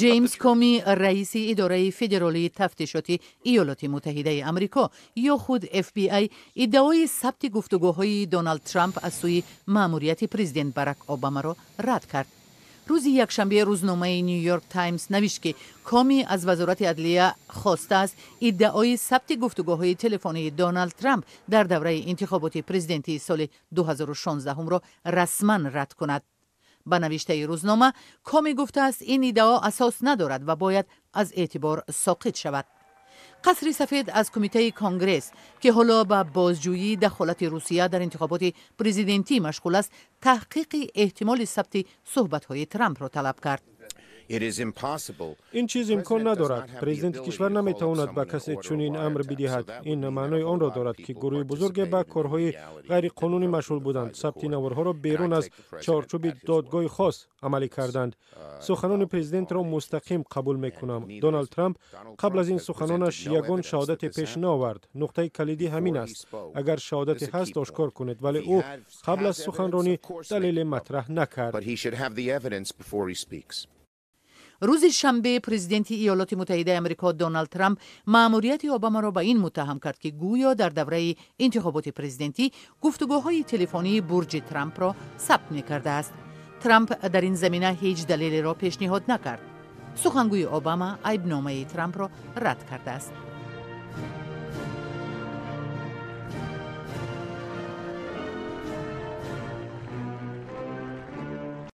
Ҷеймс Коми, раиси Идораи федералии тафтишоти Иёлоти Муттаҳидаи Амрико ё худ FBI, иддаои сабти гуфтугӯҳои Доналд Трамп аз сӯи маъмурияти президент Барак Обамаро рад кард. Рӯзи якшанбе рӯзномаи Нью Йорк Таймс навишт, ки Коми аз Вазорати адлия хостааст иддаои сабти гуфтугӯҳои телефонии Доналд Трамп дар давраи интихоботи президентии соли 2016-ро расман рад кунад. Ба навиштаи рӯзнома, Коми гуфтааст, ин иддао асос надорад ва бояд аз эътибор соқит шавад. Қасри Сафед аз кумитаи Конгресс, ки ҳоло ба бозҷӯии дахолати Русия дар интихоботи президентӣ машғул аст, таҳқиқи эҳтимоли сабти суҳбатҳои Трампро талаб кард. Ин чиз имкон надорад. Президенти кишвар наметавонад ба касе чунин амр бидиҳад. Ин маънои онро дорад, ки гурӯҳи бузурге ба корҳои ғайриқонунӣ машғул буданд, сабти наворҳоро берун аз чорчӯби додгоҳи хос амалӣ карданд. Суханони президентро мустақим қабул мекунам. Доналд Трамп қабл аз ин суханонаш ягон шаҳодате пеш наовард. Нуқтаи калидӣ ҳамин аст: агар шаҳодате ҳаст, ошкор кунед, вале ӯ қабл аз суханронӣ далеле матраҳ накард. Рӯзи шанбе президенти Иёлоти Муттаҳидаи Амрико Доналд Трамп маъмурияти Обамаро ба ин муттаҳам кард, ки гӯё дар давраи интихоботи президентӣ гуфтугӯҳои телефонии бурҷи Трампро сабт мекардааст. Трамп дар ин замина ҳеҷ далелеро пешниҳод накард. Сухангӯи Обама айбномаи Трампро рад кардааст.